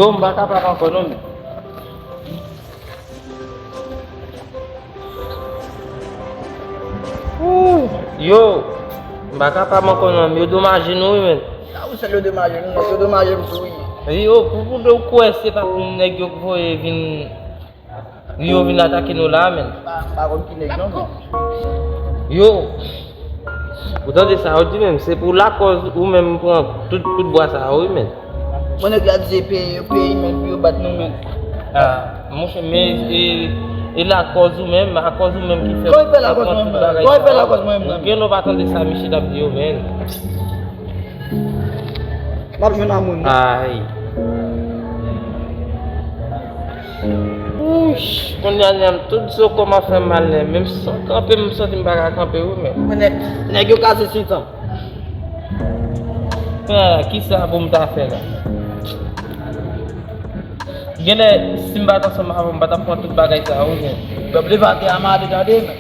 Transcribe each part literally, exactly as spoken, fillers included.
Yo, m pa kapab ankò non, men. Ooh, yo, m pa kapab ankò non, men yo domaje nou wi, men. Sa ou sèl yo domaje nou, yo domaje m tou wi. Yo, pou, pou de ou kwè se pa pou nèg yo k voye vin Yo vin atake nou la, men. M pa, m pa konn ki nèg non, men. Yo, ou tande sa yo di menm, se pou lakòz ou menm pran tout, tout bwa sa yo, wi, men. Mwen nèg la di se peyi, peyi menm pou yo bat nou, men. Ah, monchè, men e, e lakòz ou menm, akòz ou menm ki fè. Kòman e fè lakòz mwen menm? Kòman e fè lakòz mwen menm? Ou gen lè w pa tande sa misye t ap di yo, men. M ap jwenn a moun. Ay. Wouch, kounye a, nèg, tout zo kò m ap fè m mal, nèg. Menm san kanpe, m santi m pa ka kanpe, wi, men. Mwen nèg, nèg yo kase sentan. Ah, kisa pou m ta fè la? Genlè, si m pa t ansanm avè w, m pa t ap pran tout bagay sa yo, men. Pèp Levatè a male tande, men.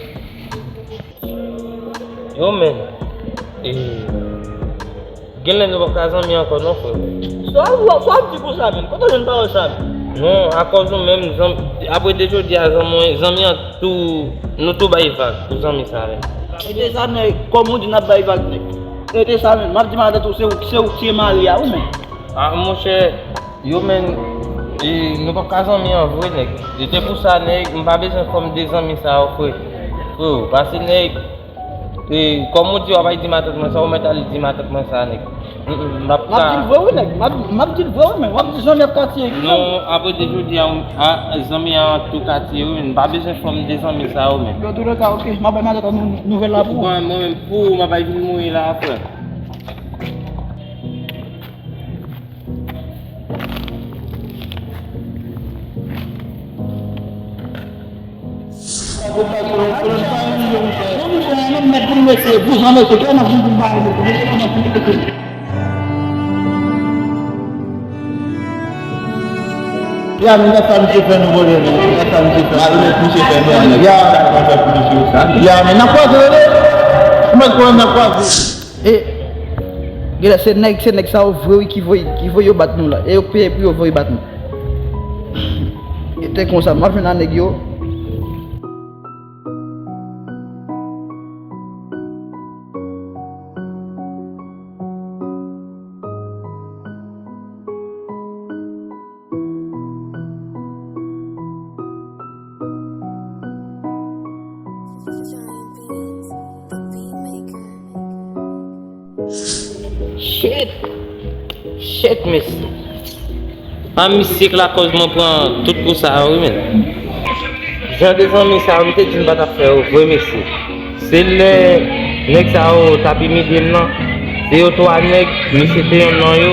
Yo, men. E, genlè nou p ap ka zanmi ankò non, frè. Sa w, sa w ap di konsa, men? Kote w jwenn pawòl sa, men? Non, akòz ou menm, zanm-, apre de jodi a, zanmi, zanmi an tou, nou tou bay vag pou zanmi sa, men. Rete sa, men, kòm ou di n ap bay vag, men. Rete sa, men. M ap di madanm tou, se ou, se ou ki tire mari a, wi, men. Ah, monchè, yo, men, e, nou p ap ka zanmi an vre, nèg. E te pou sa, nèg, m pa bezwen fòm de zanmi sa yo, frè. Frè, pase, nèg, e, kòm ou di, w ap al di matant mwen sa, ou mèt al di matant mwen sa, nèg. M, m, m ap ka. M ap di l vre, wi, nèg. M ap, m ap di l vre, wi, men w ap di zanmi ap ka tiye. Non, apre de jodi a, a, zanmi an tou ka tiye, wi, men m pa bezwen fòm de zanmi sa yo, men. Yo, tou le ka, oke. M ap bay matant nou, nouvèl la pou ou. Bon, mwen menm, pou ou, m ap al vin mouri la, frè. Ya, men gad sa misye fè nou vòlè, men. Gad sa misye fè nou. Malonèt misye fè nou, nèg. Ya. Sa misye fè pou misye sa. Ya, men n ap kwaze, tande. Ou mèt konnen n ap kwaze. E, genlè se nèg, se nèg sa yo vre wi ki voye, ki voye yo bat nou la. E yo k peye pou yo voye bat nou. E te konsa, m ap jwenn a nèg yo. Shit! Shit, mesye. A, misye k lakòz mwen pran tout kou sa yo, wi, men. Jan de zanmi sa yo, m te di m pa t ap fè yo vre, mesye. Se lè nèg sa yo t ap imilye m nan, se yo twa nèg, misye te yonn nan yo.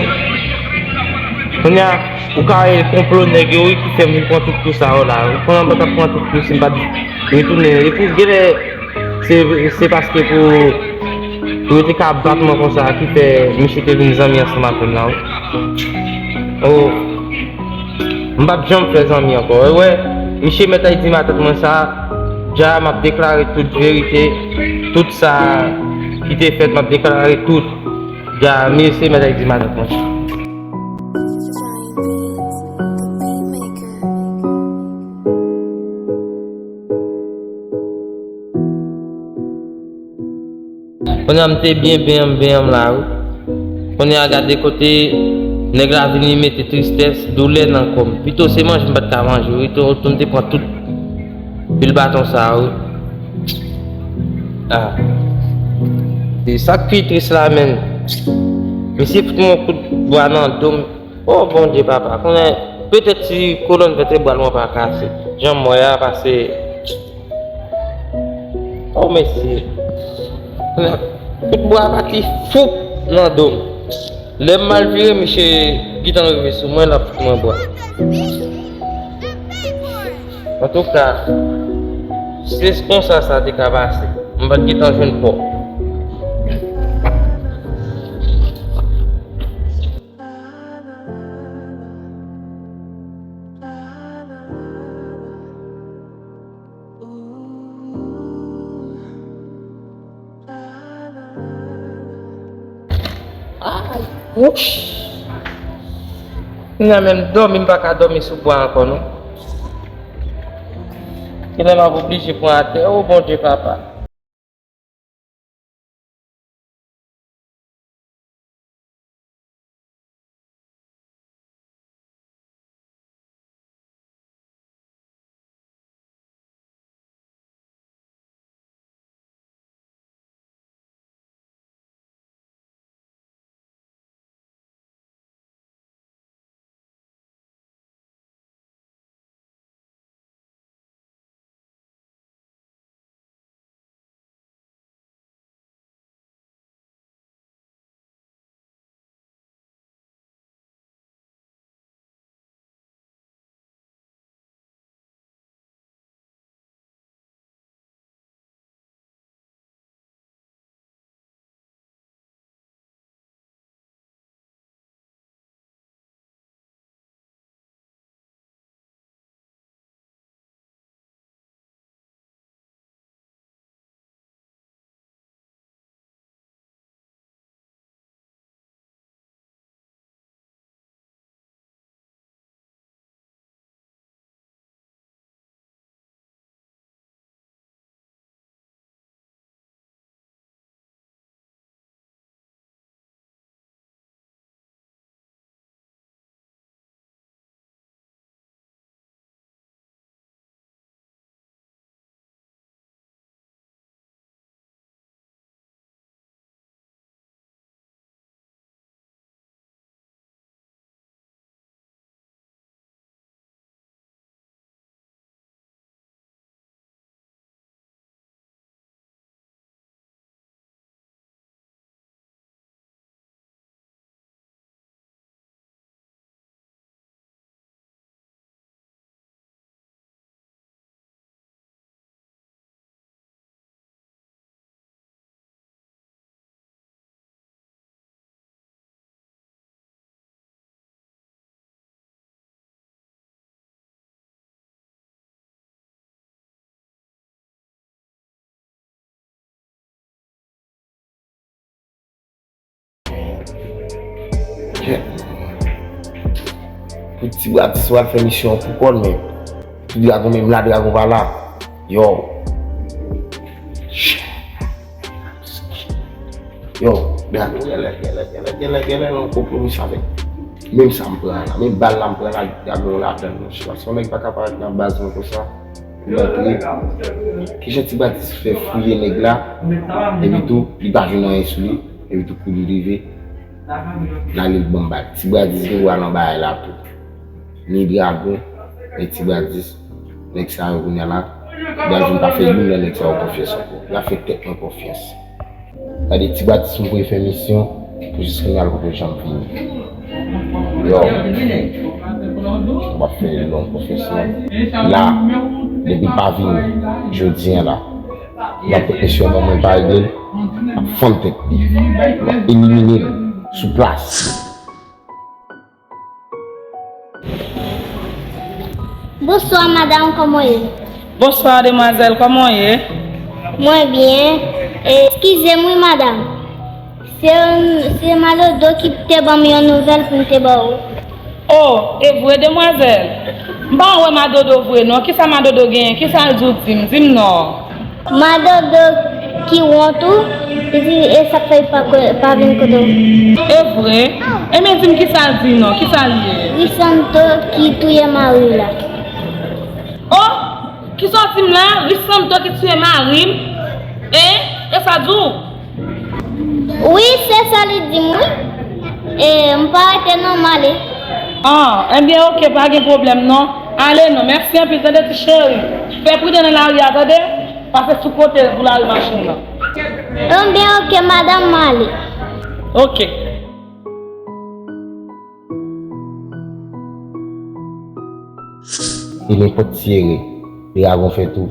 Kounye a, ou ka wè konplo nèg yo, wi, ki fè m vin pran tout kou sa yo la. Kounye a, m pa t ap pran tout kou si m pa t retounen. Epi, genlè, se, se paske pou, pou yo te ka bat mwen konsa ki fè misye te vin zanmi ansanm avè m la, wi. Oh. M p ap janm fè zanmi ankò. E wè, misye mèt al di matant mwen sa, dja m ap deklare tout verite, tout sa ki te fèt, m ap deklare tout. Dja, misye mèt al di matant mwen sa. Kounye a m te byen benyen m benyen m la, wi. Kounye a gade kote nèg la vini mete tristès, doulè nan kò m. Pito se manje m pa t ka manje, wi. Tou, tou m te pran tout pil baton sa, wi. Ah. E sa k pi tris la, menn. Misye fout mwen yon kout bwa nan do m. Oh, Bondye, papa. Kounye a, petèt si kolòn vètebral mwen pa kase. Jan m wè a pase. Oh, mesye. Kout bwa a pati foup nan do m. Lè m mal vire, misye gentan rive sou mwen, l ap fout mwen bwa. Antouka, se konsa sa te ka pase. M pa t gentan jwenn pòt. Ay, wouch! Kounya menm dòmi, m pa ka dòmi sou bwa ankò, non. Genlè m ap oblije pran atè. O Bondye, papa. Pou ti bwa ti swa fè misyon pou kò l, men pou dragon menm la, dragon pa la. Yo. Yo, dragon genlè, genlè, genlè, genlè, genlè nan konpwomi sa avèk. Menm sa m pran la, menm bal la m pran la, dragon ladan l, monchè. Paske yon nèg pa ka parèt nan baz mwen konsa, pou l antre. Kijan ti bwa ti fè fouye nèg la, epi tou, li pa jwenn anyen sou li, epi tou kou li rive, l ale l ban m bal. Ti bwa ti gen dwa nan bagay la tou. Ni dragon, ni ti bwa ti. Nèg sa yo kounye a la, Brazil pa fè youn nan nèg sa yo konfyans ankò. Y ap fè tèt mwen konfyans. Gade ti bwa ti m voye fè misyon pou jis kounye a l poko janm vini. Yo, m ap fè yon konfesyon. La, depi l pa vini jodi a la, m ap pran misyon ban mwen pa regle l, m ap fann tèt li. M ap elimine l sou plas. Bonswa, madanm, kòman w ye? Bonswa, demwazèl, kòman w ye? Mwen byen. Eskize m wi, madanm. Se, se Madodo ki te ban m yon nouvèl pou m te ba w. O, e vre, demwazèl? M pa wè Madodo vre, non. Kisa Madodo genyen? Kisa l di w? Di m, di m non. Madodo ki wont ou, li di e sa k fè li pa, pa vin kote w. E vre? Ebyen di m kisa l di non, kisa l ye? Risanto ki touye mari l la. O! Kisa w di m la? Risanto ki touye mari m? Hein? E sa di w? Wi, se sa li di m wi. E, m pa rete non, m ale. An, ebyen oke, pa gen pwoblèm non. Ale non, mèsi anpil, tande ti cheri. Fè pridan nan lari a, tande. Pase sou kote pou lari machin nan. Ebyen, oke, madanm, m ale. Oke. E nenpòt ti erè, dragon fè tou.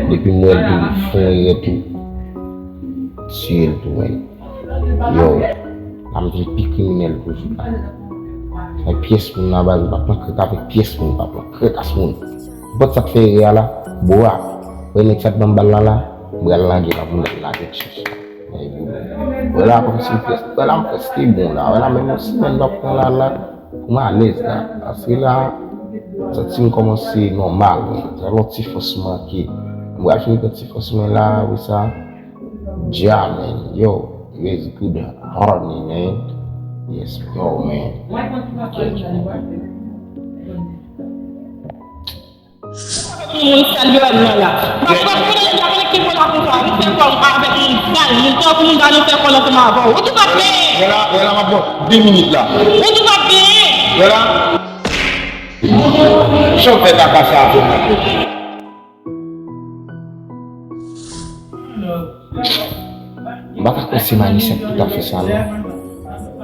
Depi m wè l tou, li fè yon erè tou. Tiye l tou, men. Yo, la m vin pi kriminèl toujou la. Sa pyès moun la, baz, m pa pran krèt avèk pyès moun, m pa pran krèt as moun. Nenpòt sa k fè erè a la, bra. Wè nèg sa k ban m bal la la, m pral lage la pou nèg la vin chèche. Wè la kòmsi m prèske, wè la m prèske bon la, wè la menm yon semèn m ap pran la la, pou m alèz la. Paske la, m santi m kòmanse nòmal, men sa yon ti fòs manke. M pral fini pran ti fòs mwen la, wi sa. Dja, man, yo, let's good honey, man. Yes, yo, man. Yes, man. Moun sal yo al nan la. Paske konnen deja konnen ki moun la konsa. Nou fè kò avèk moun sal. Moun tankou moun sa nou fè kò ansanm avè w. Ou tou pa peye. Wè la, wè la, m ap pran de minit la. Ou tou pa peye. Wè la. Jan w fè kaka sa avè mwen. M pa ka kwè se Manisya ki pou ta fè sa non.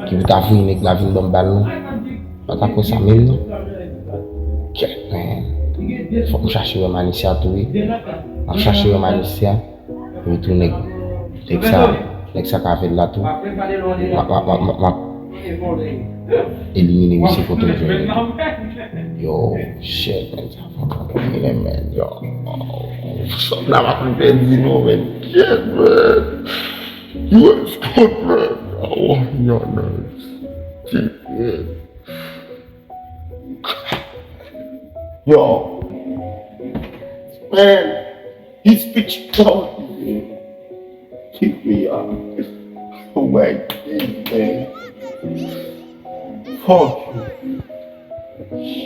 Ki pou ta voye nèg la vin ban m bal non. M pa ka kwè sa menm non. Kèt, men. Fòk m chache wè Manisya tou wi. M ap chache wè Manisya. Epi tou nèg, nèg sa, nèg sa k avè l la tou. M ap, m ap, m ap, m ap, m ap elimine misye kote m jwenn li. Yo, shit, man, sa fè m pran dòmi, man, yo. Sòm la pa konn pèdi non, man. Shit, man. U S code, man. Oh, yo, man. Shit, man. Yo. Man. His bitch called me. Kick me out. Oh my God, man. Fuck you.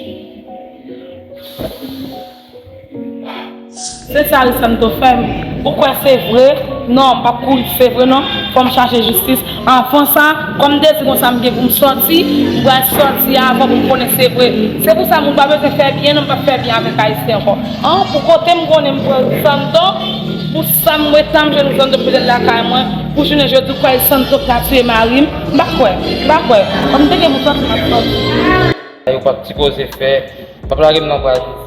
Se sa Alessandro fè m. Ou kwè se vre? Non, m p ap kouri, se vre non. Fò m chache jistis. Anvan sa, kòm m te di konsa m gen pou m sòti, m pral sòti avan pou m konnen se vre. Se pou sa moun pa bezwen fè byen non, m p ap fè byen avèk Ayisyen ankò. An, pou kote m konnen m pran Santo, pou sa m wè tan m jwenn Santo petèt lakay mwen, pou jounen jodi ou kwè Santo k ta tiye mari m, m pa kwè, m pa kwè. Kòm m te gen pou sòti, m ap sòti. Sa yo p ap sipoze fè, p ap lage m nan bra Jezi.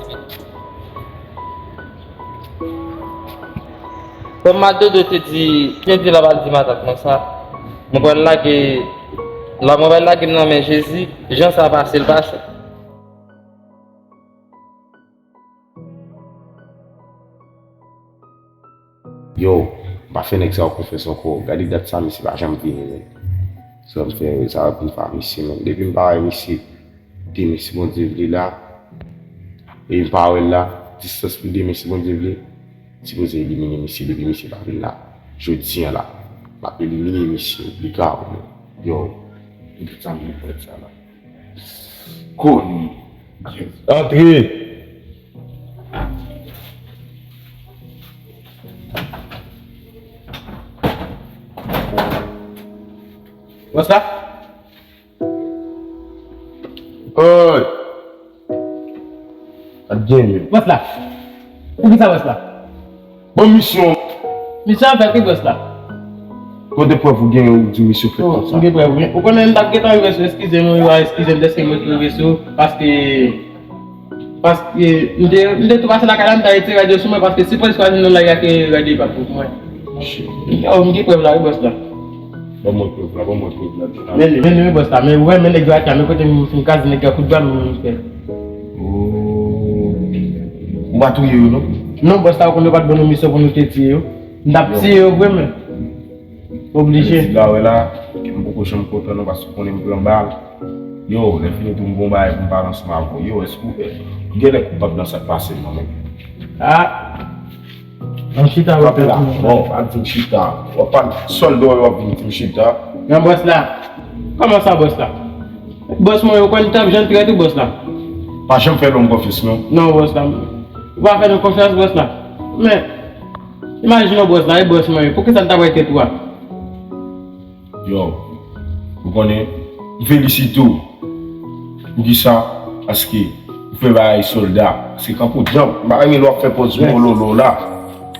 Kòm Madodo te di, byen di la pa di matant mwen sa, mwen pral lage, la mwen pral lage m nan men Jezi, jan sa pase l pase. Yo, m pa fè nèg sa yo konfyans ankò. Gade dat sa, misye pa janm vini, men. Sa m fè, sa vin pa misye, men. Depi m pa wè misye, demen, si Bondye vle la, e m pa wè l la, distans pou demen, si Bondye vle, sipoze elimine misye, depi misye pa vin la. Jodi a la, m ap elimine misye, li ka, men. Yo, gade sa m vin fè sa la. Koni. Antre. Bòs la? Oy! Ap genyen. Bòs la? Poukisa bòs la? Bon misyon. Misyon an fèt wi bòs la. Kote prèv ou genyen ou di misyon fèt konsa? M gen prèv wi. Ou konnen m t ap gentan rive sou, eskize m wi, eskize m dèske mwen rive sou, paske, paske m te, m te tou pase lakay la, m ta retire rad yo sou mwen, paske si polis pa vin nan lari a ke rad yo pa pou mwen. Yo, m gen prèv la wi bòs la. Ban mwen prèv la, ban mwen prèv la. Men li, men li wi bòs la, men ou wè men nèg yo atè a, men kote m fin kraze nèg yo a kout bal, m fè. Oh. Ou pa touye yo non? Non bòs la, ou konn yo pa t ban nou misyon pou nou te tiye yo. M t ap tiye yo vre men. Oblije. Di la wè la, m poko janm kontan non paske ou konnen m pran bal. Yo, lè fini tou m gon bagay pou m pale ansanm avè w. Yo, èske ou, ou genlè koupab nan sa k pase m nan men? Ah. An chita w ap la. Bon, pa di m chita. W ap pale sòl dòyè w ap vin di m chita. Nan bòs la. Kòman sa bòs la? Bòs mwen yo konn t ap jan trèt ou bòs la. Pa janm fè lòm konfyans non. Non bòs la. Ou pa fè nou konfyans bòs la. Men imajine w bòs la, e bòs mwen yo. Poukisa l t ap bay tèt ou a? Yo, ou konnen, m felisite w. Poukisa? Paske ou fè bagay sòlda. Se kanpe w djanm. M pa renmen lè w ap fè pòz mololo la.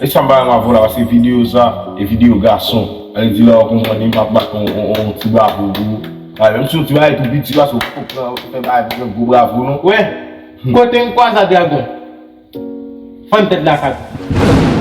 E sa m pa renmen avè w la, paske videyo sa, e videyo gason. Sa vle di la w konprann li, m ap bat on, on, on ti bravo pou ou. Menm si yon ti bagay tou piti, paske w poko pran, fè bagay pou fè gwo bravo non. Wè, kote m kwaze a Dragon. Fann tèt la kat.